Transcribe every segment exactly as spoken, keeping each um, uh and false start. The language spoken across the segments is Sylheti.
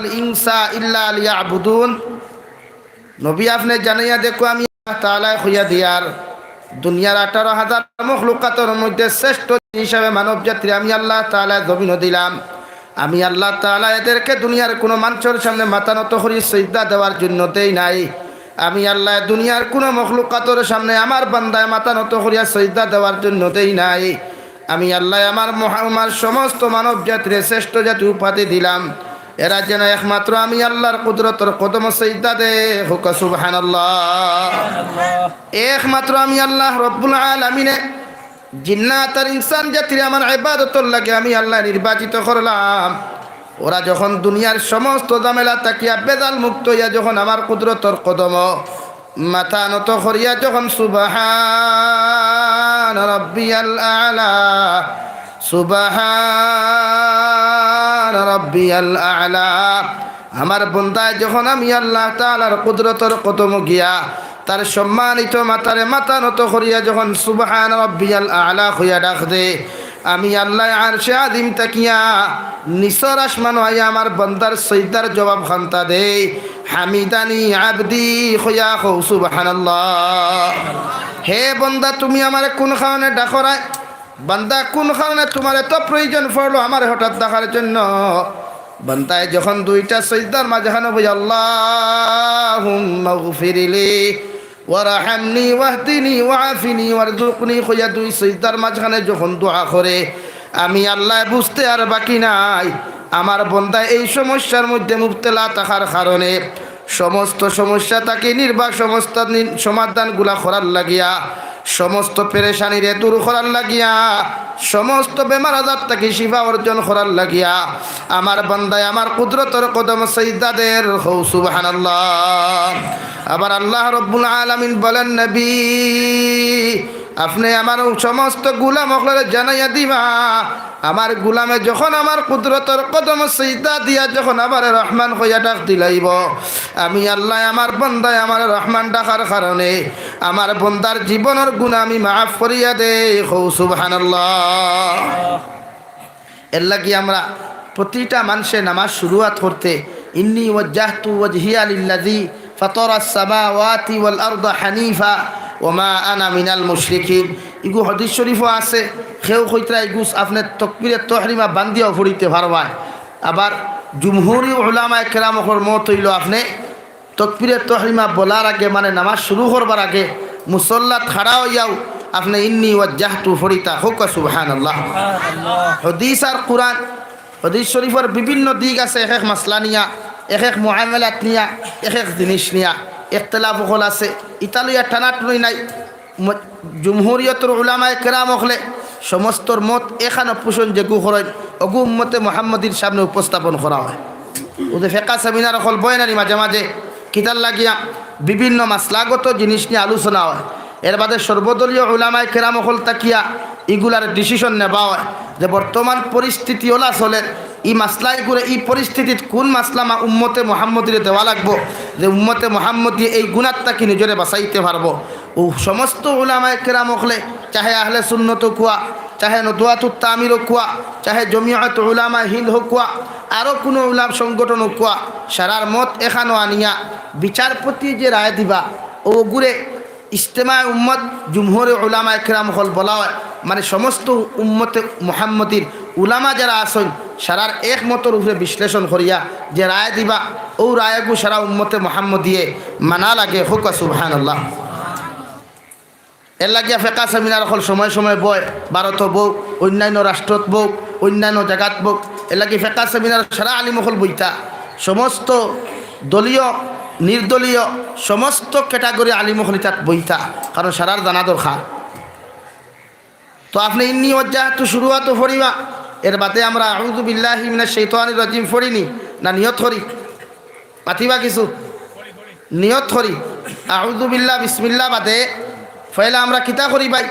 ইনসা ইল্লা লিয়াবুদুন।" নবী, আপনে জানাইয়া দেখো, আমি আল্লাহ তাআলায় কইয়া দিয়ার, দুনিয়ার আঠারো হাজার মখলুকাতর মধ্যে শ্রেষ্ঠ হিসাবে মানব জাতিরে আমি আল্লাহ তাআলায় জমিনো দিলাম। আমি আল্লাহ তাআলায় এদেরকে দুনিয়ার কুনু মানষর সামনে মাথা নত করি সইজদা দেওয়ার জন্য দেই নাই। আমি আল্লায় দুনিয়ার কুনু মখলুকাতর সামনে আমার বান্দায় মাথা নত করিয়া সইজদা দেওয়ার জন্য দেই নাই। আমি আল্লায় আমার মহা-, আমার সমস্ত মানব জাতিরে শ্রেষ্ঠ জাতি উপাধি দিলাম, এরা যেন একমাত্র আমি আল্লাহর কুদরতর কদমো সইজদা দে। কউক্কা সুবহানাল্লাহ। একমাত্র আমি আল্লাহ রব্বুল আলামিনে জিন্নাত আর ইনসান জাতিরে আমার ইবাদতর লাগি আমি আল্লায় নির্বাচিত করলাম। ওরা যখন দুনিয়ার সমস্ত ঝামেলা থাকিয়া বেজাল মুক্ত অইয়া যখন আমার কুদরতর কদমো মাথা নত করিয়া যখন সুবহান রাব্বিয়াল আ'লা, সুবহান রাব্বিয়াল আ'লা, আমার বন্দায় যখন আমি আল্লাহ তাআলার কুদরতর কদমো গিয়া তার সম্মানিত মাথারে মাথা নত করিয়া যখন সুবহান রাব্বিয়াল আ'লা কইয়া ডাক দে, আমি আল্লায় আরশে আজিম থাকিয়া নিচর আসমানো আইয়া আমার বন্দার সইজদার জবাব খান্তা দেই, "হামিদানি আবদি" কইয়া কও সুবহানাল্লাহ। হে বন্দা, তুমি আমারে কুন কারণে ডাকরায়? বান্দা, কুন কারণে তুমার এত প্রয়োজন পড়লো আমারে হঠাৎ ডাকার জন্য? বান্দায় যখন দুইটা সইজদার মাঝখানো বই "আল্লাহুম্মাগফিরলি ওয়ারহামনি ওয়াহদিনি ওয়াআফিনি ওয়ারজুকনি" কইয়া দুই সইজদার মাঝখানে যখন দোয়া করে, আমি আল্লায় বুঝতে আর বাকি নাই, আমার বন্দা এই সমস্যার মধ্যে মুবতলা থাকার কারণে সমস্ত সমস্যা থাকি নির্বাক, সমস্ত নি-, সমাধানগুলা করার লাগিয়া, সমস্ত পেরেশানিরে দূর করার লাগিয়া, সমস্ত বেমার আজার থাকি শিফা অর্জন করার লাগিয়া আমার বন্দায় আমার কুদরতর কদমো সইজদা দের। কও সুবহানাল্লাহ। আবার আল্লাহ রব্বুল আলামিন বলেন, "নবী, আপনে আমার সমস্ত গুলাম অকলরে জানাইয়া দিবা, আমার গুলামে যখন আমার কুদরতর কদমো সইজদা দিয়া যখন আমারে রহমান কইয়া ডাক দিলাইবো, আমি আল্লায় আমার বন্দায় আমারে রহমান ডাকার কারণে আমার বন্দার জীবনর গুনা আমি মাফ করিয়া দেই।" কও সুবহানাল্লাহ। এর লাগি আমরা প্রতিটা মানষে নামাজ শুরুয়াত করতে, "ইন্নী ওয়াজ্জাহতু ওয়াজহিয়া লিল্লাযী ফাতারাস সামাওয়াতি ওয়াল আরদা হানিফা ওয়া মা আনা মিনাল মুশরিকিন।" ইগু হাদিস শরীফো আছে, কেউ কইতরা ইগু আপনে তকবীরে তহরিমা বান্দিয়াও পড়িতে পারবায়। আবার জুমহুরি উলামায়ে কেরাম অকলর মত অইলো আপনে তকবীরে তহরিমা বলার আগে, মানে নামাজ শুরু করবার আগে মুসল্লাত খাড়া অইয়াও আপনে "ইন্নী ওয়াজ্জাহতু" পড়িতা। কউক্কা সুবহানাল্লাহ। হাদিস আর কুরআন, হাদিস শরীফর বিভিন্ন দিক আছে, এক এক মাসলা নিয়া, এক এক মুআমালাত নিয়া, এক এক জিনিস নিয়া ইখতিলাফ অকল আছে। ইতা লইয়া টানাটুনি নাই। ম-, জুমহুরিয়তর উলামায়ে কেরাম অকলে সমস্তর মত এখানো পোষণ যেগু করইন, অগু উম্মতে মুহাম্মদীর সামনে উপস্থাপন করা অয়। অউ যে ফেকা সেমিনার অকল বয় না নি মাঝে মাঝে, কিতার লাগিয়া বিভিন্ন মাসলাগত জিনিস নিয়া আলোচনা অয়। এর বাদে সর্বদলীয় উলামায়ে কেরাম অকল থাকিয়া ইগুলার decision নেবা অয় যে বর্তমান পরিস্থিতি অলা চলের, ই মাসলা ইগুরে, ই পরিস্থিতিত কুন মাসলা মা উম্মতে মুহাম্মদীরে দেওয়া লাগবো, যে উম্মতে মুহাম্মদী এই গুনার থাকি নিজরে বাঁচাইতে পারবো। অউ সমস্ত উলামায়ে কেরাম অকলে, চাহে আহলে সুন্নত অউক্কা, চাহে নদওয়াতুত তামির অউক্কা, চাহে জমিয়ত উলামায়ে হিন্দ অউক্কা, আরো কুনু উলাম সংগঠন অউক্কা, সারার মত এখানো আনিয়া বিচারপতি যে রায় দিবা, অগুরে ইজতেমায়ে উম্মত, জুমহুরে উলামায়ে কেরাম অকল বলা অয়, মানে সমস্ত উম্মতে মুহাম্মদীর উলামা যারা আছইন, সারার একমতর উপরে বিশ্লেষণ করিয়া যে রায় দিবা, অউ রায়গু সারা উম্মতে মুহাম্মদীয়ে মানা লাগে। কউক্কা সুবহানাল্লাহ। এর লাগিয়া ফেকা সেমিনার অকল সময় সময় বয়, ভারতো বউক, অইন্যান্য রাষ্ট্রত বউক, অইন্যান্য জাগাত বউক। এর লাগি ফেকা সেমিনার সারা আলিম অকল বইতা, সমস্ত দলীয়, নির্দলীয়, সমস্ত category আলিম অকল ইতাত বইতা, কারণ সারার জানা দরকার। তো আপনে "ইন্নী ওয়াজ্জাহতু" শুরুয়াতো পড়িবা, এর বাদে আমরা "আউযু বিল্লাহি মিনাশ শাইতানির রাজিম" পড়ি নি না নিয়ত করি? মাতিবা কিছু? নিয়ত করি। আউযু বিল্লাহ, বিসমিল্লাহ বাদে পয়লা আমরা কিতা করি ভাই?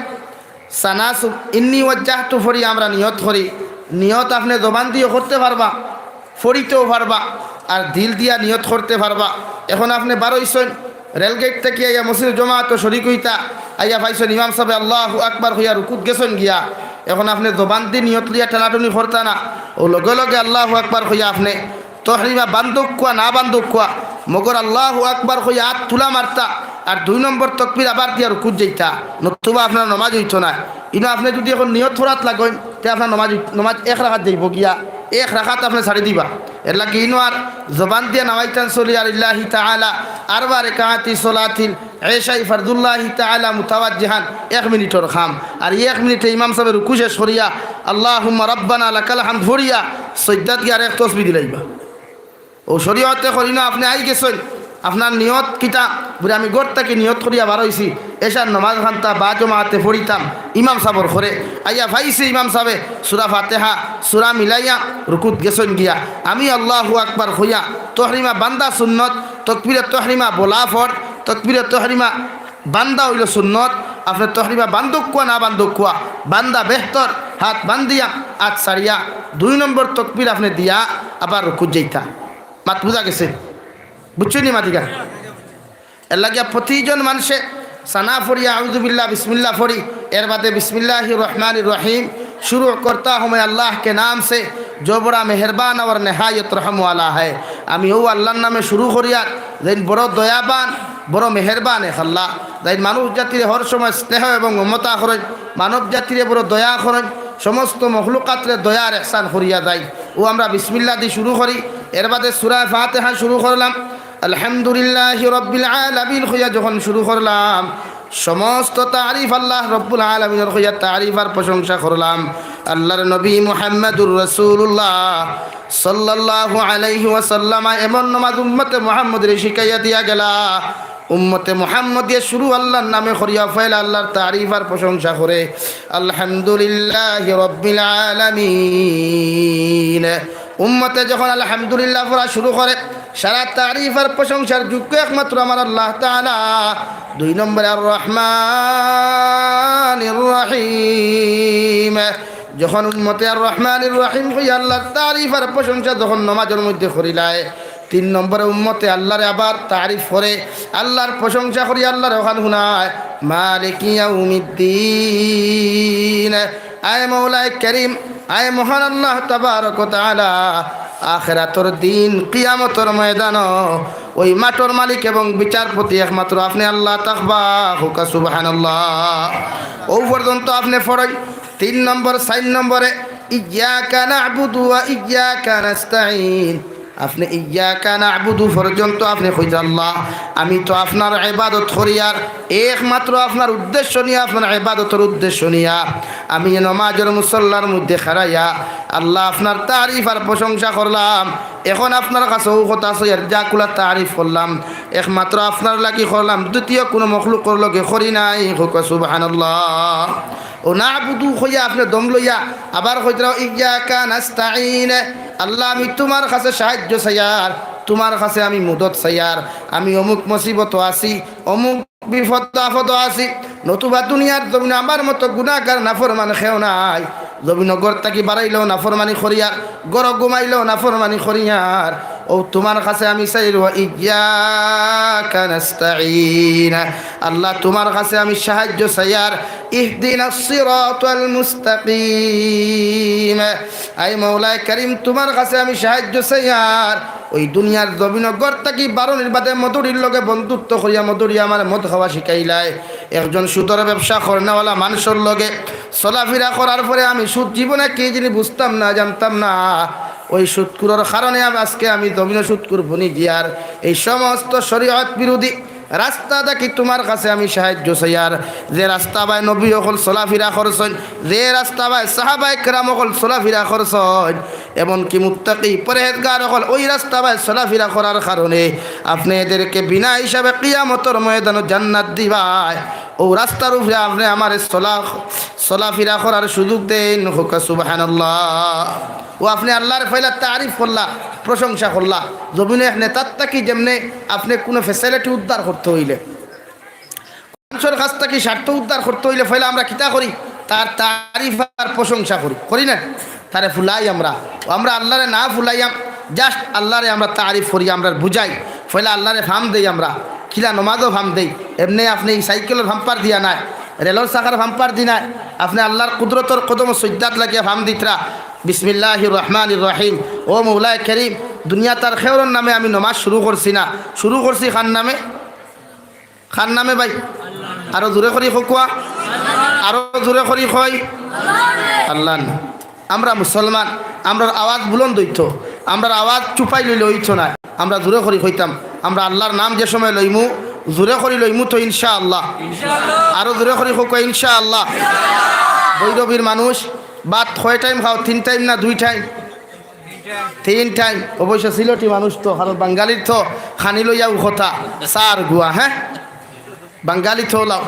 সানাসু, "ইন্নী ওয়াজ্জাহতু" পড়ি আমরা নিয়ত করি। নিয়ত আপনে জবান দিয়াও করতে পারবা, পড়িতেও পারবা, আর দিল দিয়া নিয়ত করতে পারবা। এখন আপনে বারইছইন, রেলগেট থাকি আইয়া মসজিদে জমাতো শরিক অইতা, আইয়া পাইছইন ইমাম সাবে "আল্লাহু আকবার" কইয়া রুকুত গেছইন গিয়া। এখন আপনে জবান দি নিয়ত লইয়া টানাটুনি করতা না, অউ লগে লগে "আল্লাহু আকবার" কইয়া আপনে তহরিমা বান্ধউক্কা না বান্ধউক্কা, মগর আল্লাহু আকবার কইয়া আত তুলা মারতা, আর দুই নম্বর তকবির আবার দিয়া রুকুত যাইতা, নতুবা আপনার নমাজ অইতো নায়। ইনো আপনে যুদি অখন নিয়ত ফরাত লাগইন, তে আপনার নমাজ, নমাজ এক রাকাত যাইবো গিয়া, এক রাকাত আপনে ছাড়ি দিবা। এরলাগি ইনো আর জবান দিয়া নাওয়াইতান সলি আর ইল্লাহি তাআলা, আরবা রেকাতি সলাতিল এশাই ফারদুল্লাহি তাআলা মুতাওয়াজ্জিহান এক মিনিটর কাম। আর ই এক মিনিটে ইমাম সাবে রুকু শেষ করিয়া আল্লাহুম্মা রাব্বানা লাকাল হামদ পড়িয়া সইজদাত গিয়া আর এক তসবি দিলাইবা। অউ শরীয়তে করি না, আপনে আই গেছইন, আপনার নিয়ত কিতা? বুলে, আমি ঘর থাকি নিয়ত করিয়া বার অইছি, এশার নমাজ খানতা বা জমাতে পড়িতাম, ইমাম সাবর ঘরে। আইয়া পাইছে ইমাম সাবে সূরা ফাতিহা, সূরা মিলাইয়া রুকুত গেছইন গিয়া। আমি আল্লাহু আকবার কইয়া, তহরিমা বান্ধা সুন্নত, তকবিরে তহরিমা বলা ফরজ, তকবিরে তহরিমা বান্ধা অইলো সুন্নত। আপনে তহরিমা বান্ধউক্কা না বান্ধউক্কা, বান্ধা বেহতর। হাত বান্ধিয়া, হাত ছাড়িয়া, দুই নম্বর তকবির আপনে দিয়া আবার রুকুত যাইতা। মাত বুঝা গেছে? বুঝছইন নি মাতিকা? এরলাগিয়া প্রতিজন মানষে সানা পড়িয়া আউযুবিল্লাহ, বিসমিল্লাহ পড়ি, এরবাদে বিসমিল্লাহির রহমানির রহিম শুরু করতা হময় আল্লাহ কে নাম সে, জো বড়া মেহেরবান অর নেহায়ত রহম ওয়ালা হ্যায়। আমি অউ আল্লার নামে শুরু করিয়ার, যেইন বড় দয়াবান, বড় মেহেরবান এক আল্লাহ। যেইন মানুষ জাতিরে হর সময় স্নেহ এবং মমতা করইন, মানব জাতিরে বড় দয়া করইন, সমস্ত মখলুকাতরে দয়ার এহসান করিয়া যাইন। অউ আমরা বিসমিল্লাহ দি শুরু করি, এরবাদে সূরা ফাতিহা শুরু করলাম। আলহামদুলিল্লাহি রাব্বিল আলামিন কইয়া যখন শুরু করলাম, সমস্ত তারিফ আল্লাহ রাব্বুল আলামিনর কইয়া তারিফ আর প্রশংসা করলাম। আল্লার নবী মুহাম্মাদুর রাসূলুল্লাহ সাল্লাল্লাহু আলাইহি ওয়াসাল্লাম এমন নমাজ উম্মতে মুহাম্মদরে শিখাইয়া দিয়া গেলা, উম্মতে মুহাম্মদিয়ে শুরু আল্লার নামে করিয়া ফয়লা আল্লার তারিফ আর প্রশংসা করে, আলহামদুলিল্লাহি রাব্বিল আলামিন। উম্মতে যখন আলহামদুলিল্লাহ পড়া শুরু করে, সারা তারিফ আর প্রশংসার যোগ্য একমাত্র আমার আল্লাহ তাআলা। দুই নম্বরে আর রহমানির রহিম। যখন উম্মতে আর রহমানির রহিম কইয়া আল্লার তারিফ আর প্রশংসা যখন নমাজর মধ্যে করিলায়, তিন নম্বরে উম্মতে আল্লারে আবার তারিফ করে, আল্লার প্রশংসা করি, আল্লারে অখান হুনায়, মালিকি ইয়াউমিদ্দিন। আয় মৌলায় করিম, আয় মহান আল্লাহ তাবারক ওয়া তাআলা, আখেরাতর দিন, কিয়ামতর ময়দানো, ওই মাঠর মালিক এবং বিচারপতি একমাত্র আপনে আল্লাহ থাকবা। কউক্কা সুবহানাল্লাহ। অউ পর্যন্ত আপনে পড়ইন। তিন নম্বর, চাইর নম্বরে, ইয়াকা না'বুদু ওয়া ইয়াকা নাস্তাইন। আপনে ইয়াকা না'বুদু পর্যন্ত আপনে কইতা, আল্লাহ, আমি তো আপনার ইবাদত করিয়ার, একমাত্র আপনার উদ্দেশ্য নিয়া, আপনার ইবাদতর উদ্দেশ্য নিয়া আমি নমাজর মুসল্লার মধ্যে খাড়াইয়া, আল্লাহ, আপনার তারিফ আর প্রশংসা করলাম। এখন আপনার কাছে অউ কথা আছে, এর যা কুলা তারিফ করলাম, একমাত্র আপনার লাগি করলাম, দ্বিতীয় কুনু মখলুকর লগে করি নাই। কউক্কা সুবহানাল্লাহ। অউ না'বুদু কইয়া আপনে দম লইয়া আবার কইতরা, ইয়াকা নাস্তাইন, আল্লাহ, আমি তুমার কাছে সাহায্য চাইয়ার, তুমার কাছে আমি মদত চাইয়ার, আমি অমুক মুসিবতো আছি, অমুক বিপদ আপদো আছি, নতুবা দুনিয়ার জমিনো আমার মতো গুনাহগার নাফরমান কেউ নাই। জমিনো ঘর থাকি বারাইলেও নাফরমানি করিয়ার, ঘরো ঘুমাইলেও নাফরমানি করিয়ার। অউ তুমার কাছে আমি চাইর, ওয়া ইয়াকা নাস্তাইন। আল্লাহ, তুমার কাছে আমি সাহায্য চাইয়ার। ইহদিনাস সিরাতাল মুস্তাকিম। আয় মৌলায় করিম, তুমার কাছে আমি সাহায্য চাইয়ার। ওই দুনিয়ার জমিনো ঘর থাকি বারনির বাদে মদুরির লগে বন্ধুত্ব করিয়া মদুরি আমারে মদ খাওয়া শিখাইলায়। একজন সুদর ব্যবসা করনেওয়ালা মানষর লগে চলাফিরা করার পরে আমি সুদ জীবনে কি জিনিস বুঝতাম না, জানতাম না। ওই সুদখুরর কারণে আম-, আজকে আমি জমিনো সুদখুর বনি গিয়ার। এই সমস্ত শরীয়ত বিরোধী রাস্তা থাকি তুমার কাছে আমি সাহায্য চাইয়ার। যে রাস্তা বায় নবী অকল চলাফিরা করছইন, যে রাস্তা বায় সাহাবায়ে কেরাম অকল চলাফিরা করছইন, এমনকি মুত্তাকি পরহেজগার অকল ওই রাস্তা বায় চলাফিরা করার কারণে আপনে এদেরকে বিনা হিসাবে কিয়ামতর ময়দানো জান্নাত দিবায়। অউ রাস্তার উপরে আপনে আমারে চলা-, চলাফিরা করার সুযোগ দেইন। কউক্কা সুবহানাল্লাহ। অউ আপনে আল্লার পয়লা তারিফ করলা, প্রশংসা করলা। জমিনো এক নেতার থাকি যেমনে আপনে কুনু facility উদ্ধার করতে অইলে, মানষর কাছ থাকি স্বার্থ উদ্ধার করতে অইলে পয়লা আমরা কিতা করি? তার তারিফ আর প্রশংসা করি, করি না? তারে ফুলাই আমরা। অউ আমরা আল্লারে না ফুলাইয়াম, just আল্লারে আমরা তারিফ করি, আমরা বুঝাই। পয়লা আল্লারে ফাম দেই আমরা, কিলা নমাজো ফাম দেই। এমনে আপনে ই সাইকেলর bumper দিয়া নায়, রেলর চাকার bumper দি নায়, আপনে আল্লার কুদরতর কদমো সইজদাত লাগিয়া ফাম দিতরা। বিসমিল্লাহির রহমানির রহিম। ও মৌলায় করিম, দুনিয়াত আর খেউরর নামে আমি নমাজ শুরু করছি না, শুরু করছি কার নামে? কার নামে ভাই? আরো জোরে করি কউক্কা, আরো জোরে করি কই, আল্লাহর নামে। আমরা মুসলমান, আমরার আওয়াজ বুলন্দ অইতো, আমরার আওয়াজ চুপাই লইলে অইতো নায়। আমরা জোরে করি কইতাম, আমরা আল্লাহর নাম যে সময় লইমু, জোরে করি লইমু তো ইনশাআল্লাহ। আরো জোরে করি কউক্কা ইনশাআল্লাহ। ভৈরবীর মানুষ, ভাত কয় টাইম খাও? তিন টাইম না দুই টাইম? তিন টাইম। অবশ্য সিলটি মানুষ তো, কারণ বাঙালির তো খানি লইয়াউ কথা, চার গুয়া, হ্যাঁ, বাঙালি তো লাও,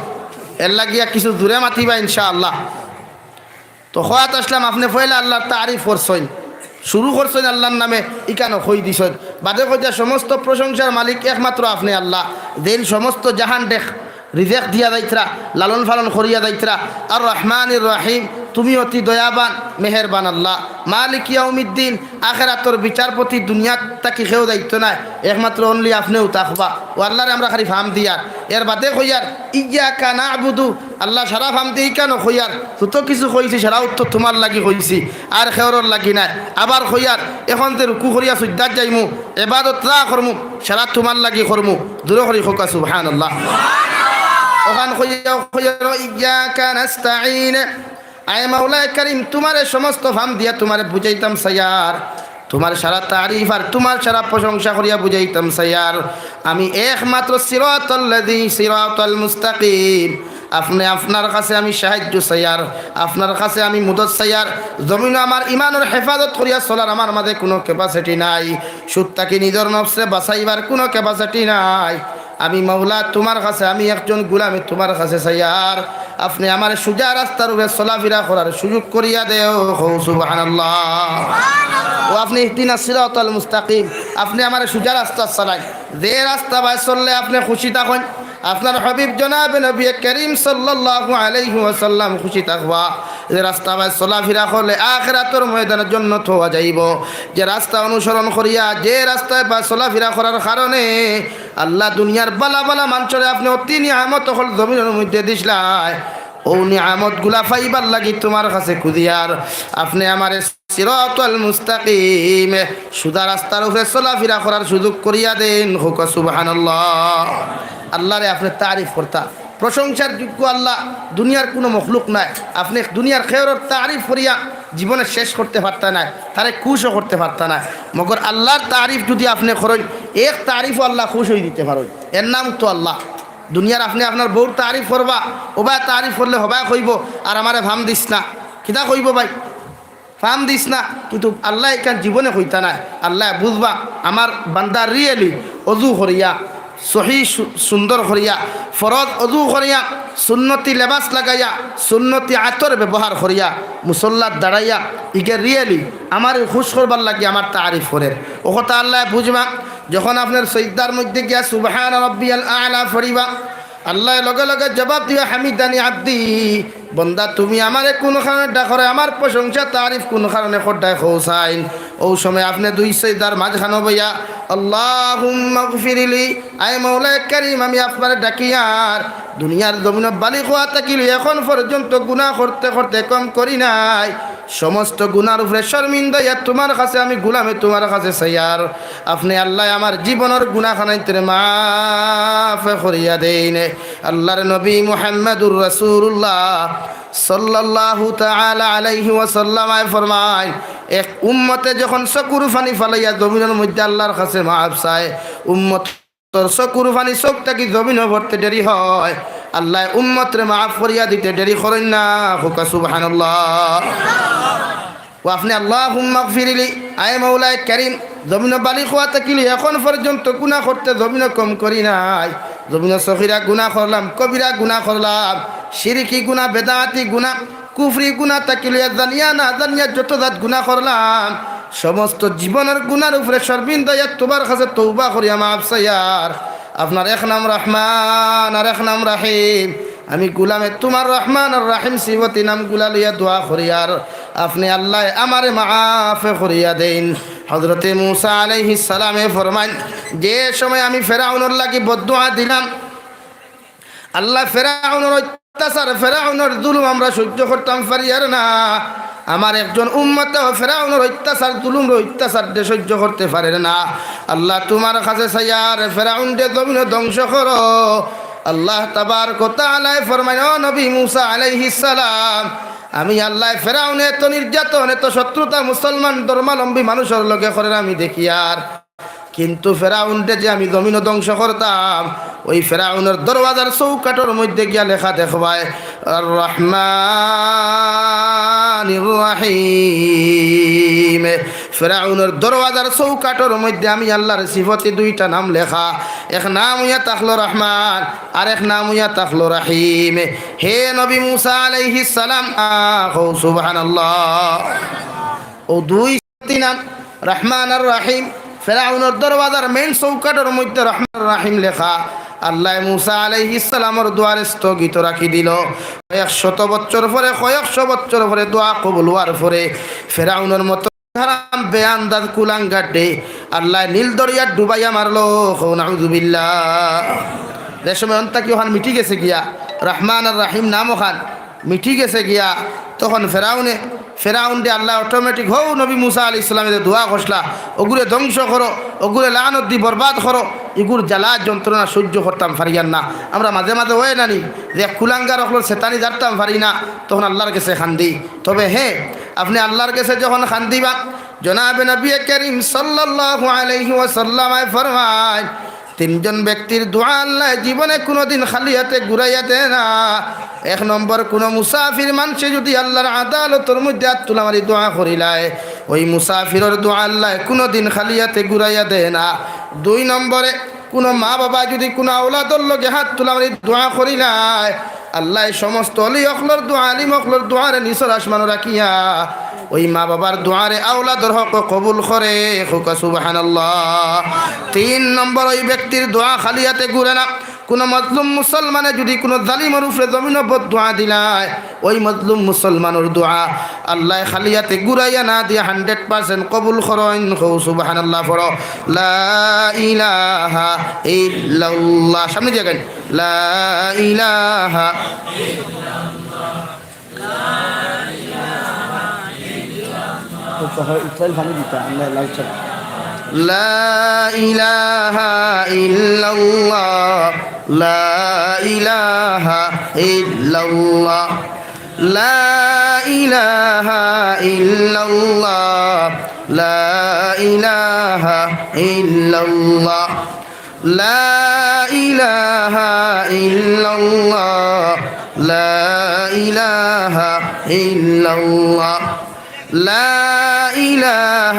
এর লাগিয়া কিছু জোরে মাতিবা ইনশাআল্লাহ। তো কওয়াত আসলাম, আপনে পয়লা আল্লাহর তারিফ করছইন, শুরু করছইন আল্লাহর নামে, ইখানো কই দিছইন, বাদে কইতা সমস্ত প্রশংসার মালিক একমাত্র আপনে আল্লাহ, যেইন সমস্ত জাহান দেখ রিজেক দিয়া যাইতরা, লালন পালন করিয়া যাইতরা। আর রহমানির রহিম, তুমি অতি দয়াবান, মেহেরবান আল্লাহ। মালিক ইয়াউমিদ্দিন, আখেরাতর বিচারপতি, দুনিয়াত থাকি কেউ যাইতো নায়, একমাত্র only আপনেউ থাকবা। ও আল্লাহরে আমরা খালি ফাম দিয়ার, এর বাদে কইয়ার, "ইয়াকা না'বুদু", আল্লাহ সারা ফাম দিয়া ইখানো কইয়ার, যত কিছু কইছি সারা উত্তর তুমার লাগি কইছি, আর কেউরর লাগি নায়। আবার কইয়ার, "এখন যে রুকু করিয়া সুজদাত যাইমু, এবাদত যা করমু, সারা তুমার লাগি করমু।" জোরে করি কউক্কা সুবহানাল্লাহ। অখান কইয়া কইয়ার, "ইয়াকা নাস্তাইন", আয় মাওলায় করিম, তুমারে সমস্ত ফাম দিয়া তুমারে বুঝাইতাম চাইয়ার, তুমার সারা তারিফ আর তুমার সারা প্রশংসা করিয়া বুঝাইতাম চাইয়ার। আমি একমাত্র সিরাতাল্লাযী সিরাতাল মুস্তাকিম। আপনে, আপনার কাছে আমি সাহায্য চাইয়ার, আপনার কাছে আমি মদত চাইয়ার। জমিনো আমার ইমানর হেফাজত করিয়া চলার আমার মাঝে কুনু capacity নাই। সুদ থাকি নিজর নফসরে বাঁচাইবার কুনু capacity নাই। আমি মাওলা তুমার কাছে, আমি একজন গুলামে তুমার কাছে চাইয়ার, আপনে আমারে সুজা রাস্তার উপরে চলাফিরা করার সুযোগ করিয়া দেও। কও সুবহানাল্লাহ। ও আপনে ইহদিনাস সিরাতাল মুস্তাকিম, আপনে আমারে সুজা রাস্তা চালাইন, যে রাস্তা বায় চললে আপনে খুশি থাকইন, আপনার হাবিব জনাবে নবী করিম সাল্লাল্লাহু আলাইহি ওয়াসাল্লাম খুশি থাকবা, যে রাস্তা বায় চলাফিরা করলে আখেরাতর ময়দানে জন্নত হওয়া যাইবো, যে রাস্তা অনুসরণ করিয়া, যে রাস্তায় বায় চলাফিরা করার কারণে আল্লাহ দুনিয়ার বালা বালা মানষরে আপনে অতি নিয়ামত অকল জমিনর মধ্যে দিছলায়, অউ নিয়ামতগুলা পাইবার লাগি তুমার কাছে খুজিয়ার, আপনে আমারে সিরাতাল মুস্তাকিম, সুজা রাস্তার উপরে চলাফিরা করার সুযোগ করিয়া দেইন। কউক্কা সুবহানাল্লাহ। আল্লাহরে আপনে তারিফ করতা, প্রশংসার যোগ্য আল্লাহ, দুনিয়ার কুনু মখলুক নাই। আপনে দুনিয়ার কেউরর তারিফ করিয়া জীবনে শেষ করতে পারতা নায়, তারে খুশও করতে পারতা নায়। মগর আল্লাহর তারিফ যুদি আপনে করইন, এক তারিফও আল্লাহ খুশ অই দিতে পারইন। এর নাম তো আল্লাহ। দুনিয়ার আপনে আপনার বউর তারিফ করবা, ওবায় তারিফ করলে হবায় কইবো, "আর আমারে ফাম দিস না।" কিতা কইবো ভাই? ফাম দিস না, কিন্তু আল্লায় ইখান জীবনে কইতা নায়। আল্লায় বুঝবা, আমার বান্দা really অজু করিয়া, সহি সু-, সুন্দর করিয়া, ফরজ অজু করিয়া, সুন্নতি লেবাস লাগাইয়া, সুন্নতি আতর ব্যবহার করিয়া, মুসল্লাত দাঁড়াইয়া, ইগে really আমারে খুশ করবার লাগি আমার তারিফ করের। অউ কথা আল্লায় বুঝবা, যখন আপনার সইজদার মধ্যে গিয়া সুবহান রাব্বিয়াল আ'লা পড়িবা, আল্লায় লগে লগে জবাব দিবা, "হামিদানি আব্দি", বন্দা, তুমি আমারে কুন কারণে ডাকরে, আমার প্রশংসা তারিফ কুন কারণে কররায় কও চাইন? অউ সময় আপনে দুই সইজদার মাঝখানো বইয়া, "আল্লাহুম্মাগফিরলি", আয় মাওলায় করিম, আমি আপনারে ডাকিয়ার, দুনিয়ার জমিনো বালিগ অওয়া থাকি লইয়া এখন পর্যন্ত গুনাহ করতে করতে কম করি নাই। সমস্ত গুনার উপরে শর্মিন্দা অইয়া তুমার কাছে আমি গুলামে তুমার কাছে চাইয়ার। আপনে আল্লায় আমার জীবনর গুনাহ খানাইন্তরে মাফ করিয়া দেইন। আল্লাহর নবী মুহাম্মাদুর রাসূলুল্লাহ সাল্লাল্লাহু তাআলা আলাইহি ওয়াসাল্লাম আয় ফরমাইন, এক উম্মতে যখন চকুর পানি ফালাইয়া জমিনর মধ্যে আল্লাহর কাছে মাফ চায়, উম্মত তোর চকুর পানি চউখ থাকি জমিনো পড়তে দেরি হয়, আল্লায় উম্মতরে মাফ করিয়া দিতে দেরি করইন না। কউক্কা সুবহানাল্লাহ। ও আপনে আল্লাহুম্মাগফিরলি, আয় মাওলায় করিম, জমিনো বালিগ অওয়া থাকি লইয়া এখন পর্যন্ত গুনাহ করতে জমিনো কম করি নাই। জমিনো সগিরা গুনাহ করলাম, কবিরা গুনাহ করলাম, শিরকি গুনাহ, বেদাতি গুনাহ, কুফরি গুনাহ থাকি লইয়া জানিয়া না জানিয়া যত জাত গুনাহ করলাম, সমস্ত জীবনর গুনার উপরে শর্মিন্দা অইয়া তুমার কাছে তওবা করিয়া মাফ চাইয়ার। আপনার এক নাম রহমান আর এক নাম রাহিম। আমি গুলামে তুমার রহমান আর রাহিম সিফতি নামগুলা লইয়া দোয়া করিয়ার। আপনে আল্লায় আমারে মাফ করিয়া দেইন। হযরতে মুসা আলাইহিস সালামে ফরমাইন, যে সময় আমি ফেরাউনর লাগি বদদোয়া দিলাম, আল্লায় ফেরাউনর অত্যাচার, ফেরাউনর জুলুম আমরা সহ্য করতাম পারিয়ার না। আমার একজন উম্মতেও ফেরাউনর অত্যাচার, জুলুমর অত্যাচার দে সহ্য করতে পারের না। আল্লাহ, তুমার কাছে চাইয়ার, ফেরাউনরে জমিনো ধ্বংস করো। আল্লাহ তাবারক ওয়া তাআলায় ফরমাইন, ও নবী মুসা আলাইহিস সালাম, আমি আল্লায় ফেরাউনে এত নির্যাতন, এত শত্রুতা মুসলমান ধর্মাবলম্বী মানুষর লগে করের আমি দেখিয়ার। কিন্তু ফেরাউনরে যে আমি জমিনো ধ্বংস করতাম, ওই ফেরাউনর দরওয়াজার চৌকাঠর মধ্যে গিয়া লেখা দেখবায়, আর রহমানির রহিম। ফেরাউনর দরওয়াজার চৌকাঠর মধ্যে আমি আল্লাহর সিফতি দুইটা নাম লেখা, এক নাম অইয়া থাকলো রহমান, আর এক নাম অইয়া থাকলো রহিম। হে নবী মুসা আলাইহিস সালাম, আ, কও সুবহানাল্লাহ। ও দুই তিন নাম, রহমান আর রাহিম। ফেরাউনর দরওয়াজার মেইন চৌকাঠর মধ্যে রহমান আর রাহিম লেখা। আল্লায় মুসা আলাইহিস সালামর দোয়ারে স্থগিত রাখি দিলো। কয়েক শত বছর পরে, কয়েকশো বছর পরে দোয়া কবুল অওয়ার পরে ফেরাউনর মতো হারাম বেআন্দাজ কুলাঙ্গাররে আল্লায় নীল দরিয়াত ডুবাইয়া মারলো। কও নাউজুবিল্লাহ। যে সময় অন্তা কি ওখান মিটি গেছে গিয়া, রহমান আর রাহিম নাম ওখান মিটি গেছে গিয়া, তখন ফেরাউনে, ফেরাউনরে আল্লায় automatic হউ নবী মুসা আলাইহিস সালামে যে দোয়া করছলা, অগুরে ধ্বংস করো, অগুরে লানত দি বরবাদ করো, ইগুর জ্বালা যন্ত্রণা সহ্য করতাম পারিয়ার না। আমরা মাঝে মাঝে অয় না নি যে কুলাঙ্গার অকলর ছেতানি ঝাড়তাম পারি না, তখন আল্লাহর গেছে কান্দি। তবে হে, আপনে আল্লাহর গেছে যখন কান্দিবা, জনাবে নবী করিম সাল্লাল্লাহু আলাইহি ওয়াসাল্লামে ফরমাইন, তিনজন ব্যক্তির দোয়া আল্লায় জীবনে কুনুদিন খালি আতে ঘুরাইয়া দেয় না। এক নম্বর, কুনু মুসাফির মানষে যুদি আল্লাহর আদালতর মধ্যে আত তুলা মারি দোয়া করিলায়, ওই মুসাফিরর দোয়া আল্লায় কুনুদিন খালি আতে ঘুরাইয়া দেয় না। দুই নম্বরে, কুনু মা-বাবা যুদি কুনু আওলাদর লগে হাত তুলা মারি দোয়া করিলায়, আল্লায় সমস্ত অলি অকলর দোয়া, আলিম অকলর দোয়ারে নিচর আসমানো রাখিয়া ওই মা-বাবার দোয়ারে আওলাদর হকো কবুল করে। কউক্কা সুবহানাল্লাহ। তিন নম্বর, ওই ব্যক্তির দোয়া খালি আতে ঘুরে না। কুনু মজলুম মুসলমানে যুদি কুনু জালিমর উপরে জমিনো বদদোয়া দিলায়, ওই মজলুম মুসলমানর দোয়া আল্লায় খালি আতে ঘুরাইয়া না দিয়া hundred percent কবুল করইন। কও সুবহানাল্লাহ পড়ো। লা ইলাহা ইল্লাল্লাহ। সামনে দিয়া গাইন। লা ইলাহা। ইসরাইল পানি দিতা, আমরা লাল চা। লা ইলাহা ইল্লাল্লাহ, লা ইলাহা ইল্লাল্লাহ, লা ইলাহা ইল্লাল্লাহ, লা ইলাহা ইল্লাল্লাহ। لا إله إلا الله، لا إله إلا الله، لا إله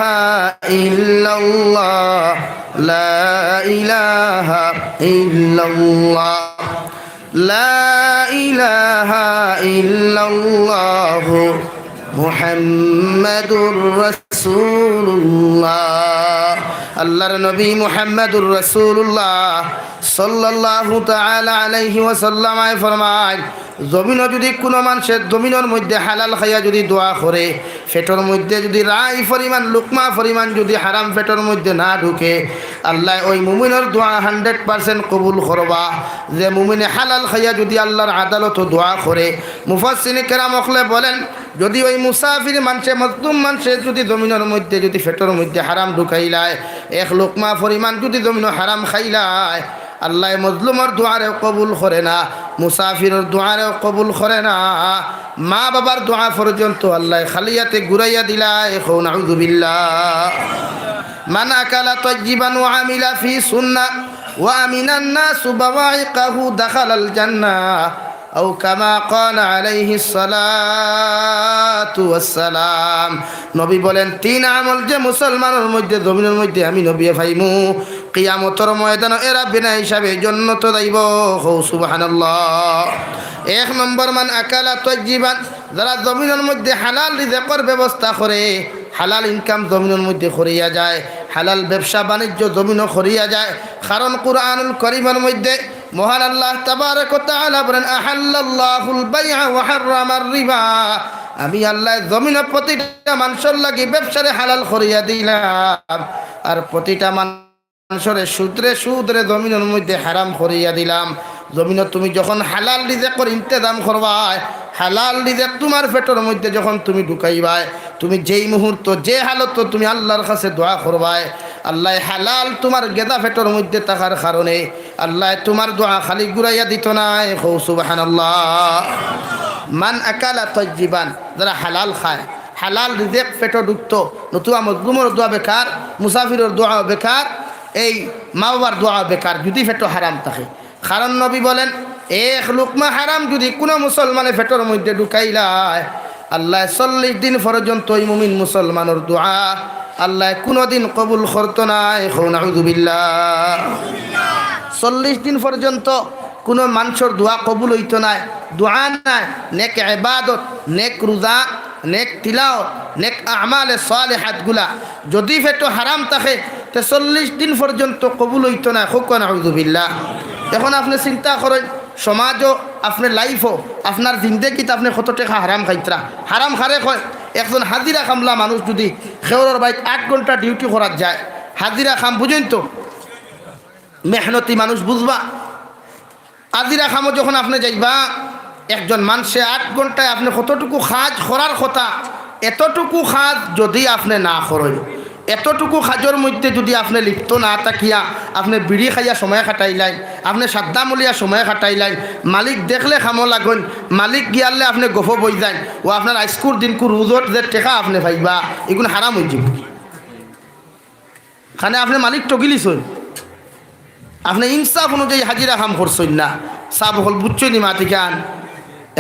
إلا الله، لا إله إلا الله، لا إله إلا الله، محمد رسول الله। আল্লাহর নবী মুহাম্মাদুর রাসূলুল্লাহ সাল্লাল্লাহু তাআলা আলাইহি ওয়াসাল্লামে ফরমাইন, জমিনো যুদি কুনু মানষে জমিনর মধ্যে হালাল খাইয়া যুদি দোয়া করে, পেটর মধ্যে যুদি রাই পরিমাণ, লুকমা পরিমাণ যুদি হারাম পেটর মধ্যে না ঢুকে, আল্লায় ওই মুমিনর দোয়া hundred percent কবুল করবা। যে মুমিনে হালাল খাইয়া যুদি আল্লাহর আদালতো দোয়া করে, মুফাসসিরিনে কেরাম অকলে বলেন, যুদি ওই মুসাফির মানষে, মজলুম মানষে যুদি জমিনর মধ্যে যুদি পেটর মধ্যে হারাম ঢুকাইলায়, এক লুকমা পরিমাণ যুদি জমিনো হারাম খাইলায়, আল্লায় মজলুমর দোয়ারেও কবুল করে না, মুসাফিরর দোয়ারেও কবুল করে না, মা-বাবার দোয়া পর্যন্ত আল্লায় খালি আতে ঘুরাইয়া দিলায়। কও নাউজুবিল্লাহ। من أكل طيبا وعمل في سنة وأمن الناس بوائقه دخل الجنة، أو كما قال عليه الصلاة والسلام। নবী বলেন, তিন আমল যে মুসলমানর মধ্যে, জমিনর মধ্যে আমি নবীয়ে পাইমু, কিয়ামতর ময়দানো এরা বিনা হিসাবে জন্নতো যাইবো। কও সুবহানাল্লাহ। এক নম্বর, من أكل طيبا, যারা জমিনর মধ্যে হালাল রিজেকর ব্যবস্থা করে, হালাল income জমিনর মধ্যে করিয়া যায়, হালাল ব্যবসা বাণিজ্য জমিনো করিয়া যায়। কারণ কুরআনুল করিমর মধ্যে মহান আল্লাহ তাবারাক ওয়া তাআলা বলেন, أحل الله البيع وحرم الربا। আমি আল্লায় জমিনো প্রতিটা মানষর লাগি ব্যবসারে হালাল করিয়া দিলাম, আর প্রতিটা মানষরে সুদরে, সুদরে জমিনর মধ্যে হারাম করিয়া দিলাম। জমিনো তুমি যখন হালাল রিজেকর ইন্তেজাম করবায়, হালাল রিজিক তুমার পেটর মধ্যে যখন তুমি ঢুকাইবায়, তুমি যেই মুহূর্ত, যে হালতো তুমি আল্লার কাছে দোয়া করবায়, আল্লায় হালাল তুমার গেদা পেটর মধ্যে থাকার কারণে আল্লায় তুমার দোয়া খালি ঘুরাইয়া দিতো নায়। কও সুবহানাল্লাহ। মান আকালা তাইয়িবান, যারা হালাল খায়, হালাল রিজিক পেটো ঢুকতো, নতুবা মজলুমর দোয়া বেকার, মুসাফিরর দোয়া বেকার, এই মা বাবার দোয়া বেকার, যদি পেটো হারাম থাকে। কারণ নবী বলেন, এক লুকমা হারাম যদি কুনু মুসলমানে পেটর মধ্যে ঢুকাইলায়, আল্লায় চল্লিশ দিন পর্যন্ত ওই মুমিন মুসলমানর দোয়া আল্লায় কুনুদিন কবুল করতো নায়। কও নাউজুবিল্লাহ। চল্লিশ দিন পর্যন্ত কুনু মানষর দোয়া কবুল অইতো নায়। দোয়া নায়, নেক ইবাদত, নেক রোজা, নেক তিলাওত, নেক আমালে সালেহাতগুলা যদি পেটো হারাম থাকে, তে চল্লিশ দিন পর্যন্ত কবুল অইতো নায়। কও নাউজুবিল্লাহ। এখন আপনে চিন্তা করইন, সমাজো, আপনে লাইফো, আপনার জিন্দেগিত আপনে কত টেকা হারাম খাইতরা। হারাম কারে কয়? একজন হাজিরা কামলা মানুষ যদি কেউরর বাড়িত আট ঘন্টা ডিউটি করাত যায়, হাজিরা কাম বুঝইন তো, মেহনতি মানুষ বুঝবা। হাজিরা কামো যখন আপনে যাইবা, একজন মানষে আট ঘন্টায় আপনে কতটুকু কাজ করার কথা, এতটুকু কাজ যদি আপনে না করইন, এতটুকু কাজর মধ্যে যদি আপনে লিপ্ত না থাকিয়া আপনে বিড়ি খাইয়া সময় কাটাইলাইন, আপনে সাদ্দা মলিয়া সময় কাটাইলাইন, মালিক দেখলে কামো লাগইন, মালিক গিয়ারলে আপনে গফো বই যাইন, ও আপনার আইজকুর দিনকুর রুজর যে টেকা আপনে পাইবা, ইগুন হারাম অইযিবো। কানে আপনে মালিক ঠগিলিছইন, আপনে ইনসাফ অনুযায়ী হাজিরা কাম করছইন না। সাব অকল বুঝছইন নি মাতিখান?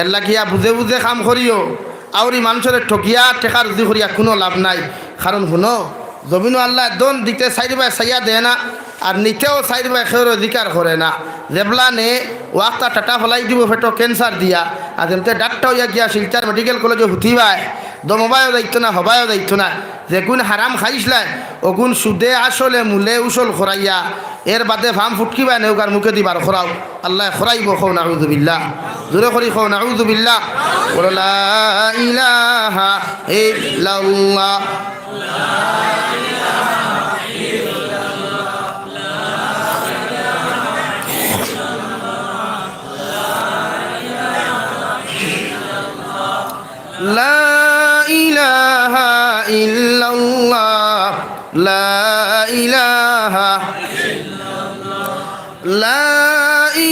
এরলাগিয়া বুঝে বুঝে কাম করিও, আউরি মানষরে ঠগিয়া টেকা রুজি করিয়া কুনু লাভ নাই। কারণ হুনো, জমিনো আল্লায় ধন দিতে চাইর বায় চাইয়া দেয় না, আর নিতেও চাইর বায় কেউর অধিকার করে না। যেবলা নে, ও আখতা টাটা ফালাই দিবো পেটো ক্যান্সার দিয়া, আর যেমতে ডাক্তার অইয়া গিয়া শিলচর মেডিকেল কলেজো হুতিবায়, দমবায়ও যাইতো না, হবায়ও যাইতো না। যেগুন হারাম খাইছলায়, অগুন সুদে আসলে মূলে উসল করাইয়া, এর বাদে ফাম ফুটকিবায় নেউকার মুখেদি বার করাও। আল্লায় করাইবো, কও নাউজুবিল্লাহ। জোরে করি কও নাউজুবিল্লাহ। বলো, লা ইলাহা ইল্লাল্লাহ। লা ইলাহা ইল্লাল্লাহ, লা ইলাহা, লা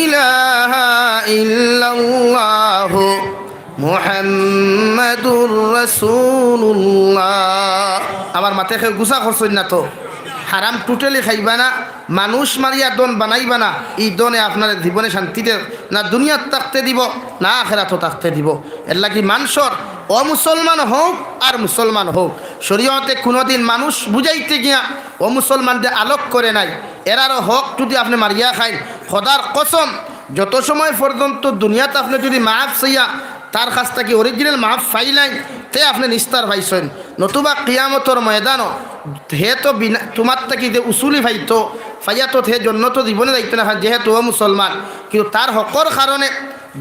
ইলাহা ইল্লাল্লাহু মুহাম্মাদুর রাসূলুল্লাহ। আমার মাতে কেউ গুসা করছইন না তো? হারাম totally খাইবা না, মানুষ মারিয়া ধন বানাইবা না, ই ধনে আপনারে জীবনে শান্তি দে-, না দুনিয়াত থাকতে দিবো, না আখেরাতো থাকতে দিবো। এরলাগি মানষর অমুসলমান হউক আর মুসলমান হউক, শরীয়তে কুনুদিন মানুষ বুঝাইতে গিয়া অমুসলমানরে আলোক করে নাই। এরারও হক যদি আপনে মারিয়া খাইন, খোদার কসম, যত সময় পর্যন্ত দুনিয়াত আপনে যদি মাফ চাইয়া তার কাছ থাকি original মাফ পাইলাইন, তে আপনে নিস্তার পাইছইন। নতুবা কিয়ামতর ময়দানো হে তো বিনা, তুমার থাকি যে উসুলি পাইতো, পাইয়া তো হে জন্নতো জীবনে যাইতো না, যেহেতু অমুসলমান। কিন্তু তার হকর কারণে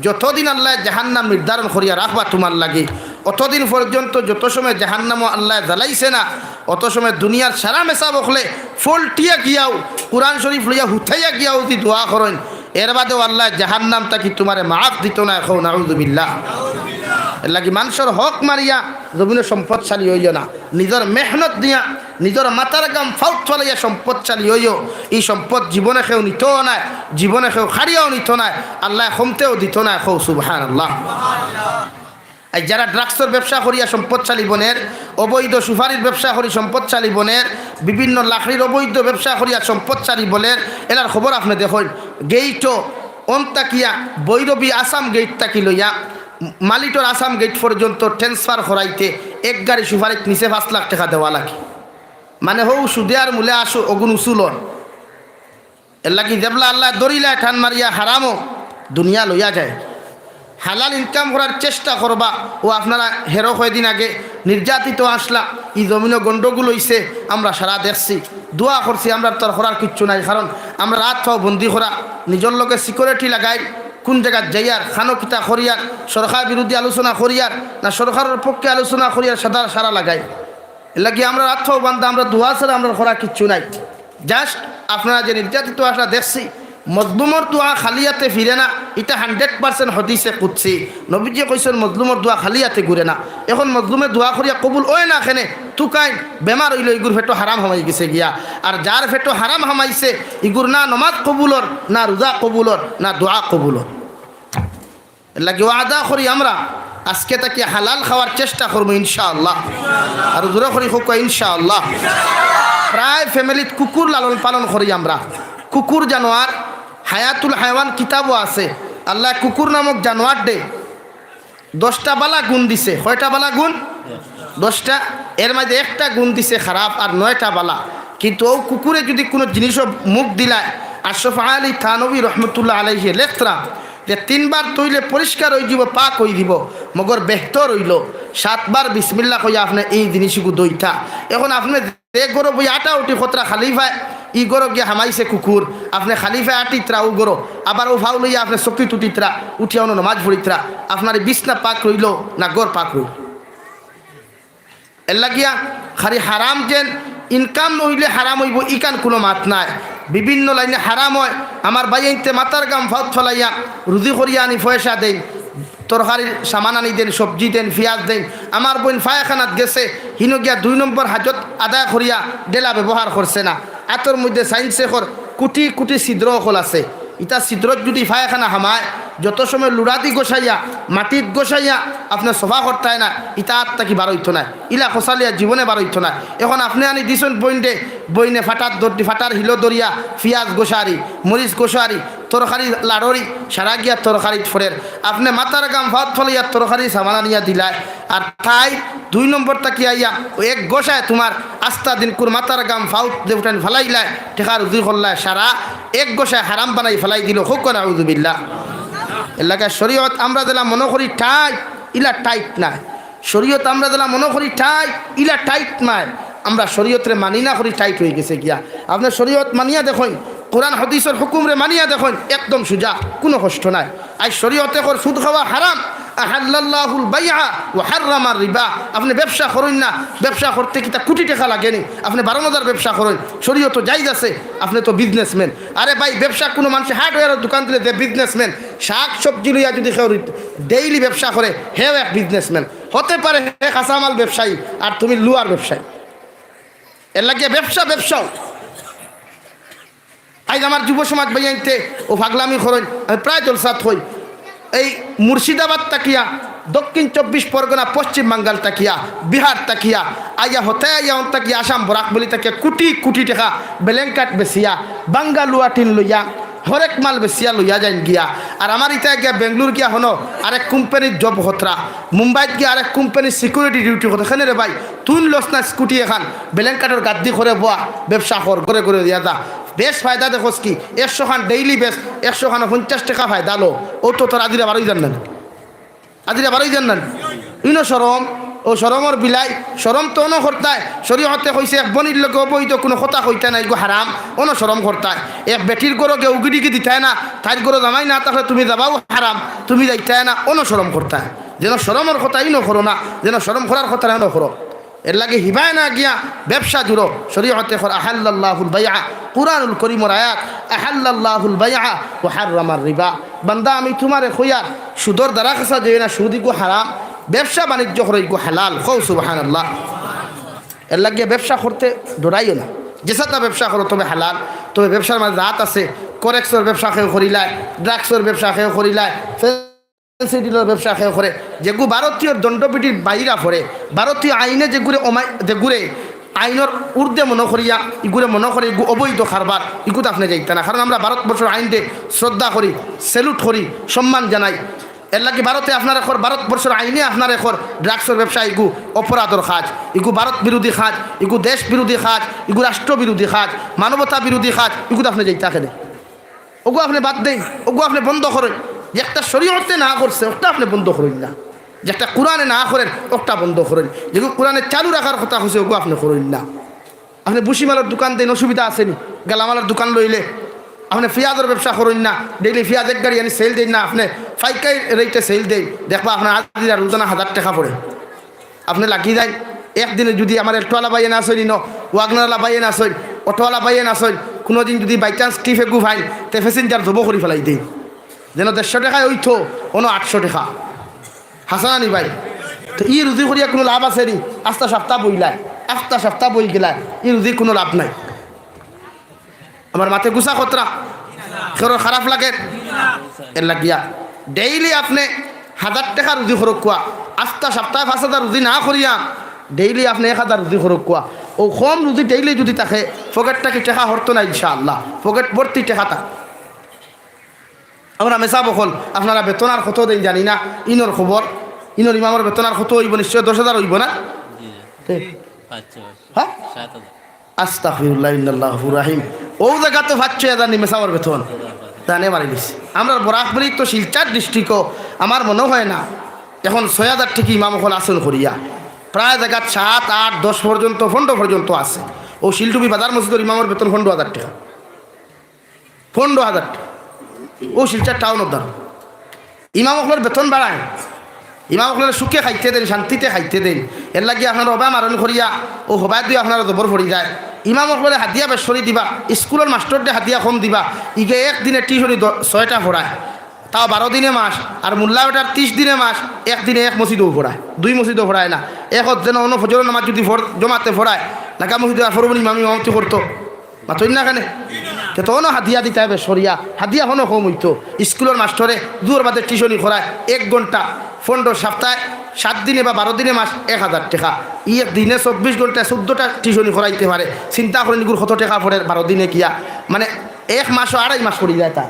যতদিন আল্লায় জাহান্নাম নির্ধারণ করিয়া রাখবা তুমার লাগি, অতদিন পর্যন্ত যত সময় জাহান্নামো আল্লায় জ্বালাইছে না, অত সময় দুনিয়ার সারা মেসাব অকলে ফল্টিয়া গিয়াও, কোরআন শরীফ লইয়া হুতাইয়া গিয়াও যদি দোয়া করইন, এর বাদেও আল্লায় জাহান্নাম থাকি তুমারে মাফ দিতো নায়, কও নাউজুবিল্লাহ। এরলাগি মানষর হক মারিয়া জমিনো সম্পদশালী অইও না। নিজর মেহনত দিয়া, নিজর মাথার ঘাম ফাউত ফালাইয়া সম্পদশালী অইও। ই সম্পদ জীবনে কেউ নিতো নায়, জীবনে কেউ কাড়িয়াও নিতো নায়, আল্লায় কমতেও দিতো নায়। কও সুবহানাল্লাহ। আর যারা drugsর ব্যবসা করিয়া সম্পদশালী বনের, অবৈধ সুপারির ব্যবসা করি সম্পদশালী বনের, বিভিন্ন লাকড়ির অবৈধ ব্যবসা করিয়া সম্পদশালী বনের, এরার খবর আপনে দেখইন। গেইটো অন থাকিয়া ভৈরবী আসাম গেইট থাকি লইয়া মালিটর আসাম গেইট পর্যন্ত transfer করাইতে এক গাড়ি সুপারিত নিচে পাঁচ লাখ টেকা দেওয়া লাগে। মানে হউ সুদে আর মূলে আসো অগুন উসুলর। এরলাগি যেবলা আল্লায় ধরিলায় টান মারিয়া হারামো দুনিয়া লইয়া যায়। হালাল income করার চেষ্টা করবা। ও আপনারা হেরো কয়দিন আগে নির্যাতিত আছলা, ই জমিনো গন্ডগোল অইছে, আমরা সারা দেখছি, দোয়া করছি, আমরার তো আর করার কিচ্ছু নাই, কারণ আমরার আত পাও বন্দি করা, নিজর লগে security লাগাই, কুন জাগাত যাইয়ার, খানো কিতা করিয়ার, সরকার বিরোধী আলোচনা করিয়ার, না সরকারর পক্ষে আলোচনা করিয়ার, সাদা সারা লাগাই। এরলাগি আমরার আত পাও বান্ধা, আমরার দোয়া ছাড়া আমরার করার কিচ্ছু নাই। Just আপনারা যে নির্যাতিত আছলা দেখছি, মজলুমর দোয়া খালি আতে ফিরে না, ইটা হান্ড্রেড পার্সেন্ট হদিসে কুদসি। নবীজি কইছইন, "মজলুমর দোয়া খালি আতে ঘুরে না।" এখন মজলুমে দোয়া করিয়া কবুল অয় না কেনে? তুকাইন, বেমার অইলো, ইগুর পেটো হারাম হামাই গেছে গিয়া। আর যার পেটো হারাম হামাইছে, ইগুর না নমাজ কবুল অর, না রোজা কবুল অর, না দোয়া কবুল অর। এর লাগি ওয়াদা করি আমরা আজকে থাকি হালাল খাওয়ার চেষ্টা করমু ইনশাআল্লাহ। আর জোরে করি কউক্কা ইনশাআল্লাহ। প্রায় ফ্যামিলিত কুকুর লালন পালন করি আমরা। কুকুর জানোয়ার, হায়াতুল হায়ওয়ান কিতাবও আছে। আল্লায় কুকুর নামক জানোয়াররে দশটা বালা গুণ দিছে। কয়টা বালা গুণ? দশটা। এর মাঝে একটা গুণ দিছে খারাপ, আর নয়টা বালা। কিন্তু অউ কুকুরে যুদি কুনু জিনিসো মুখ দিলায়, আশরাফ আলী থানভী রহমতুল্লাহ আলাইহি লেখরা যে তিনবার ধইলে পরিষ্কার অইযিবো, পাক অইযিবো, মগর বেহতর অইলো সাতবার বিসমিল্লাহ কইয়া আপনে ই জিনিসগু ধইতা। এখন আপনে যে ঘরো বইয়া আটাউটি করতরা খালি পায়, ই ঘরো গিয়া হামাইছে কুকুর, আপনে খালি পায় আটিতরা অউ ঘরো, আবার অউ পাও লইয়া আপনে চকিত উঠিতরা, উঠিয়া অনো নমাজ পড়িতরা, আপনার ই বিছনা পাক রইলো না ঘর পাক রইলো? এর লাগিয়া খালি হারাম যেন ইনকাম অইলে হারাম অইবো, ইখান কুনু মাত নাই। বিভিন্ন লাইনে হারাম অয়। আমার ভাইয়াইন্তে মাথার ঘাম পাওত ফালাইয়া রুজি করিয়া আনি পয়সা দেইন, তরকারির সামান আনি দেইন, সবজি দেইন, পিয়াজ দেইন। আমার বইন পায়খানাত গেছে, হিনো গিয়া দুই নম্বর হাজত আদায় করিয়া ঢেলা ব্যবহার করছে না। আতর মধ্যে সাইন্সে কর কুটি কুটি ছিদ্র অকল আছে। ইতা ছিদ্রত যুদি পায়খানা হামায়, যত সময় লুড়াদি গোসাইয়া, মাটিত গোসাইয়া আপনে সাফা করতায় না, ইতা আত থাকি বার অইতো নায়। ইলা খসালিয়া জীবনে বার অইতো নায়। এখন আপনে আনি দিছইন বইনরে, বইনে ফাটার দরদি, ফাটার হিলো দরিয়া, পিয়াজ গোসারি, মরিচ গোসারি, তরকারি লাড়রি, সারা গিয়া তরকারিত ফড়ের। আপনে মাথার ঘাম পাওত ফালাইয়া তরকারির সামান আনিয়া দিলায়, আর তাই দুই নম্বর থাকি আইয়া অউ এক গোসায় তুমার আস্তা দিনকুর মাথার ঘাম পাওত যে উঠান ফালাইলায়, টেকা রুজি করলায়, সারা এক গোসায় হারাম বানাই ফালাই দিলো। কউক্কা নাউজুবিল্লাহ। এর লাগি শরীয়ত আমরা যেলা মনো করি টাইট, ইলা টাইট নায়। শরীয়ত আমরা যেলা মনো করি টাইট, ইলা টাইট নায়। আমরা শরীয়তরে মানি না করি টাইট অইগেছে গিয়া। আপনে শরীয়ত মানিয়া দেখইন, কোরআন হাদিসর হুকুমরে মানিয়া দেখইন, একদম সুজা, কুনু কষ্ট নাই। আইজ শরীয়তে কর সুদ খাওয়া হারাম, আহাল্লাল্লাহুল বাইআ ওয়া হাররামার রিবা। আপনে ব্যবসা করইন না, ব্যবসা করতে কিতা কুটি টেকা লাগেনি? আপনে বারো হাজার ব্যবসা করইন, শরীয়তো জায়েজ আছে, আপনে তো বিজনেসম্যান। আরে ভাই, ব্যবসা কুনু মানষে হার্ডওয়্যারর দোকান দিলে যে বিজনেসম্যান, শাক সবজি লইয়া যুদি কেউ ডেইলি ব্যবসা করে, হেও এক বিজনেসম্যান। হতে পারে হে কাঁচামাল ব্যবসায়ী আর তুমি লুয়ার ব্যবসায়ী। এর লাগিয়া ব্যবসা ব্যবসাও। আইজ আমার যুব সমাজ ভাইয়াইন্তে অউ পাগলামি করইন, আমি প্রায় জলসাত কই, এই মুর্শিদাবাদ থাকিয়া, দক্ষিণ চব্বিশ পরগনা, পশ্চিম বাঙ্গাল থাকিয়া, বিহার থাকিয়া, আইয়া হতে আইয়া অন থাকিয়া আসাম বরাক ভ্যালি থাকিয়া কুটি কুটি টেকা ব্ল্যাঙ্কেট বেচিয়া, ভাঙ্গা লুয়া টিন লইয়া, হরেক মাল বেচিয়া লইয়া যাইন গিয়া। আর আমার ইতায় গিয়া বেঙ্গলোর গিয়া হনো আরেক কোম্পানিত জব করতরা, মুম্বাইত গিয়া আরেক কোম্পানিত সিকিউরিটি ডিউটি করতরা। কেনে রে ভাই, তুইন লস না স্কুটি এখান, ব্ল্যাঙ্কেটর গাদ্দি করে বওয়া, ব্যবসা কর, ঘরে ঘরে দিয়া যা। বেশ ফায়দা দেখোস কি, একশো খান ডেইলি বেচ, একশো খানো পঞ্চাশ টেকা ফায়দা লো, অউ তো তোর আজিরা বারোই যার না। আজিরা বারোই যার না। ইনো শরম, অউ শরমর বিলাই, শরম তো অনো করতায়। শরীয়তে কইছে এক বইনর লগে অবৈধ কুনু কথা কইতায় না, ইগু হারাম, অনো শরম করতায়। এক বেটির ঘরো গিয়া উগিডিগি দিতায় না, তাইর ঘরো জামাই না থাকলে তুমি যাবাও হারাম, তুমি যাইতায় না, অনো শরম করতায়। যেন শরমর কথা ইনো করো না, যেন শরম করার কথা অনো করো। এর লাগি হিবায় না গিয়া ব্যবসা জুড়ো। শরীয়তে কর আহাল্লাল্লাহুল বাইআ, কুরআনুল করিমর আয়াত, আহাল্লাল্লাহুল বাইআ ওয়া হাররামার রিবা। বান্দা, আমি তুমারে কইয়ার, সুদর দ্বারা খাসা যাইও না, সুদ ইগু হারাম, ব্যবসা বাণিজ্য করো ইগু হালাল। কও সুবহানাল্লাহ। এর লাগিয়া ব্যবসা করতে ডরাইও না, যেসাতা ব্যবসা করো তবে হালাল, তবে ব্যবসার মাঝে জাত আছে, করেক্সর ব্যবসা কেউ করিলায়, ড্রাগসর ব্যবসা কেউ করিলায়, ফেন্সি ডিলর ব্যবসা কেউ করে, যেগু ভারতীয় দণ্ডবিধির বাইরা পড়ে, ভারতীয় আইনে যেগুরে অমাই-, যেগুরে আইনর ঊর্ধ্বে মনো করিয়া, ইগুরে মনো করে ইগু অবৈধ কারবার, ইগুত আপনে যাইতা না। কারণ আমরা ভারতবর্ষর আইনরে শ্রদ্ধা করি, স্যালুট করি, সম্মান জানাই। এর লাগি ভারতে আপনারে কর, ভারতবর্ষর আইনে আপনারে কর, ড্রাগসর ব্যবসা ইগু অপরাধর কাজ, ইগু ভারত বিরোধী কাজ, ইগু দেশ বিরোধী কাজ, ইগু রাষ্ট্র বিরোধী কাজ, মানবতা বিরোধী কাজ, ইগুত আপনে যাইতা কেনে? ওগু আপনে বাদ দেইন, ওগু আপনে বন্ধ করইন। যে একটা শরীয়তে না করছে, ওটা আপনে বন্ধ করইন না। যে একটা কোরআনে না করের, ওটা বন্ধ করইন। যেগু কোরআনে চালু রাখার কথা কইছে, ওগু আপনে করইন না। আপনে ভুসিমালর দোকান দেইন, অসুবিধা আছে নি? গেলামালর দোকান লইলে আপনে পিয়াজর ব্যবসা করইন না, ডেইলি পিয়াজ এক গাড়ি আনি সেল দেইন না, আপনে পাইকারি রেটে সেল দেইন। দেখবা আপনার হাজিরা রোজানা হাজার টেকা পড়ে। আপনে লাগি যাইন, একদিনে যুদি আমার এল্টোআলা ভাইয়ে না চইল, ইনো ওয়াগনারআলা ভাইয়ে না চইল, অটোআলা ভাইয়ে না চইল, কুনুদিন যুদি by chance টিফে গু ফাইন, তে passenger জবো করি ফালাই দেইন। যেন দেড়শো টেকায় অইতো, অনো আটশো টেকা। হাছা না নি ভাই? তো ই রুজি করিয়া কুনু লাভ আছে নি? আস্তা সাপ্তা বইলায়, আস্তা সাপ্তা বই গেলায়, ই রুজির কুনু লাভ নাই। আমার মাতে গুছা খতরা, কেউরর খারাপ লাগের? এরলাগিয়া daily আপনে হাজার টেকা রুজি করউক্কা, আস্তা সাপ্তায় পাঁচ হাজার রুজি না করিয়া daily আপনে এক হাজার রুজি করউক্কা। অউ কম রুজি daily যুদি থাকে, পকেট থাকি টেকা হরতো না ইনশাআল্লাহ, পকেট ভর্তি টেকা থাক। আমরা মেসাব অকল, আপনারা বেতন আর কত দেইন জানি না, ইনর খবর, ইনর ইমামর বেতন আর কত অইবো? নিশ্চয় দশ হাজার অইবো না? জি। তে? পাঁচ ছয়। হ্যাঁ? সাত হাজার। আস্তাগফিরুল্লাহ, ইন্নাল্লাহু গাফুরুর রাহিম। অউ জাগাত তো পাঁচ ছয় হাজার নি মেসাবর বেতন। জানে মারি দিছে। আমরার বরাক ভ্যালি তো শিলচর district-ও আমার মনো অয় না অখন ছয় হাজার টেকা ইমাম অকল আছইন করিয়া। প্রায় জাগাত সাত, আট, দশ পর্যন্ত, পনরো পর্যন্ত আছে। অউ শিলটুপি বাজার মসজিদর ইমামর বেতন পনরো হাজার টেকা। পনরো হাজার টেকা। অউ শিলচর টাউনর দাম। ইমাম অকলর বেতন বাড়াইন, ইমাম অকলরে সুখে খাইতে দেইন, শান্তিতে খাইতে দেইন। এরলাগি আপনারা হবায় মারণ করিয়া, অউ হবায় দিয়া আপনারা জবর পড়ি যায়। ইমাম অকলরে হাদিয়া বেশ করি দিবা, স্কুলর মাস্টররে হাদিয়া কম দিবা। ইগে এক দিনে টিউশনি দ-, ছয়টা পড়ায়, তাও বারো দিনে মাস। আর মোল্লা বেটার তিশ দিনে মাস, এক দিনে এক মসজিদও পড়ায়, দুই মসজিদও পড়ায় না। একত যেন অনো ফজরর নামাজ যুদি ফর-, জমাতে পড়ায়, লাগা মসজিদো আর পড়বো নি, ইমাম ইমামতি করতো। মাতইন না কেনে? তে তো অনো হাদিয়া দিতায় বেশ করিয়া, হাদিয়া হনো কম অইতো। স্কুলর মাস্টরে জুহর বাদে টিউশনি করায় এক ঘন্টা, পনরো সাপ্তায় সাত দিনে বা বারো দিনে মাস এক হাজার টেকা। ই এক দিনে চব্বিশ ঘন্টায় চৌদ্দটা টিউশনি করাইতে পারে। চিন্তা করইন ইগুর কত টেকা পড়ের বারো দিনে গিয়া। মানে এক মাসও আড়াই মাস পড়ি যায় তার।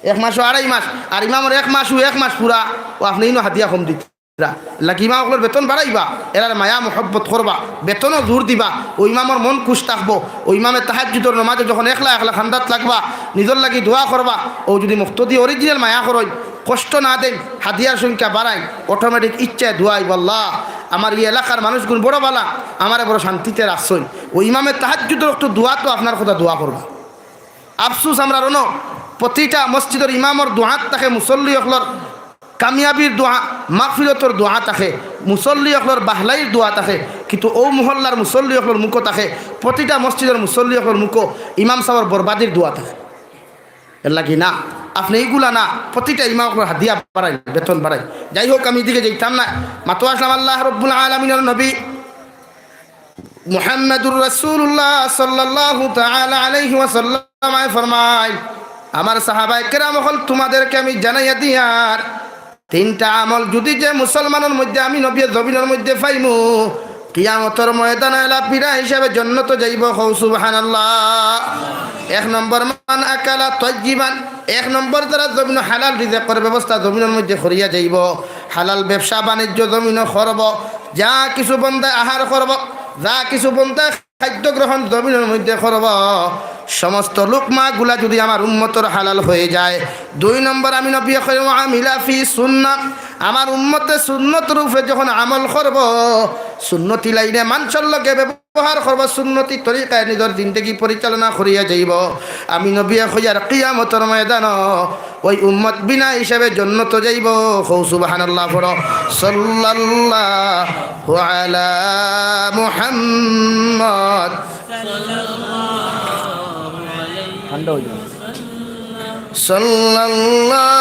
এক মাসও আড়াই মাস। আর ইমামর এক মাসও এক মাস পুরা, অউ আপনে ইনো হাদিয়া কম দিতা। লাগি ইমাম অকলর বেতন বাড়াইবা, এরার মায়া মহব্বত করবা, বেতনও জুর দিবা, অউ ইমামর মন খুশ থাকবো। অউ ইমামে তাহাজ্জুদর নমাজো যখন একলা একলা কান্দাত লাগবা, নিজর লাগি দোয়া করবা, অউ যুদি মুক্তদি original মায়া করইন, কষ্ট না দেইন, হাদিয়ার সংখ্যা বাড়াইন, automatic ইচ্ছায় দোয়া আইবো, "আল্লাহ, আমার ই এলাকার মানুষগুন বড় বালা, আমারে বড় শান্তিতে রাখছইন।" অউ ইমামে তাহাজ্জুদর অক্ত দোয়া তো আপনার কথা দোয়া করবা। আফসুস, আমরার অনো প্রতিটা মসজিদর ইমামর দোয়াত থাকে মুসল্লি অকলর কামিয়াবির দোয়া, মাগফিরতর দোয়া থাকে, মুসল্লি অকলর বাহলাইর দোয়া থাকে, কিন্তু অউ মহল্লার মুসল্লি অকলর মুখো থাকে, প্রতিটা মসজিদর মুসল্লি অকলর মুখো ইমাম সাবর বরবাদির দোয়া থাকে। এরলাগি না, আপনে ইগুলা না, প্রতিটা ইমাম অকলর হাদিয়া বাড়াইন, বেতন বাড়াইন। যাই হউক, আমি ইদিকে যাইতাম না, মাতো আছলাম আল্লাহ রব্বুল আলামিনর নবী মুহাম্মাদুর রাসূলুল্লাহ সাল্লাল্লাহু তাআলা আলাইহি ওয়াসাল্লাম ফরমাইন, "আমার সাহাবায়ে কেরাম অকল, তুমাদেরকে আমি জানাইয়া দিয়ার, তিনটা আমল যুদি যে মুসলমানর মধ্যে আমি নবীয়ে জমিনর মধ্যে পাইমু, কিয়ামতর ময়দানো এলা ফিরা হিসাবে জন্নতো যাইবো।" কও সুবহানাল্লাহ। এক নম্বর, মান আকালা তাইয়্যিবান, এক নম্বর যারা জমিনো হালাল রিজিকর ব্যবস্থা জমিনর মধ্যে করিয়া যাইবো, হালাল ব্যবসা বাণিজ্য জমিনো করবো, যা কিছু বন্দায় আহার করবো, যা কিছু বন্দায় খাদ্য গ্রহণ জমিনর মধ্যে করবো, সমস্ত লুকমাগুলা যুদি আমার উম্মতর হালাল অইযায়। দুই নম্বর, আমি নবীয়ে কই, "ওয়া আমিলা ফি সুন্নাহ", আমার উম্মতে সুন্নতর উপরে যখন আমল করবো, সুন্নতি লাইনে মানষর লগে ব্যবহার করবো, সুন্নতি তরিকায় নিজর জিন্দেগি পরিচালনা করিয়া যাইবো, আমি নবীয়ে কইয়ার কিয়ামতর ময়দানো অউ উম্মত বিনা হিসাবে জন্নতো যাইবো। কও সুবহানাল্লাহ পড়ো। সাল্লাল্লাহু আলা মুহাম্মদ। ঠান্ডা অইযাও। সাল্লাল্লাহু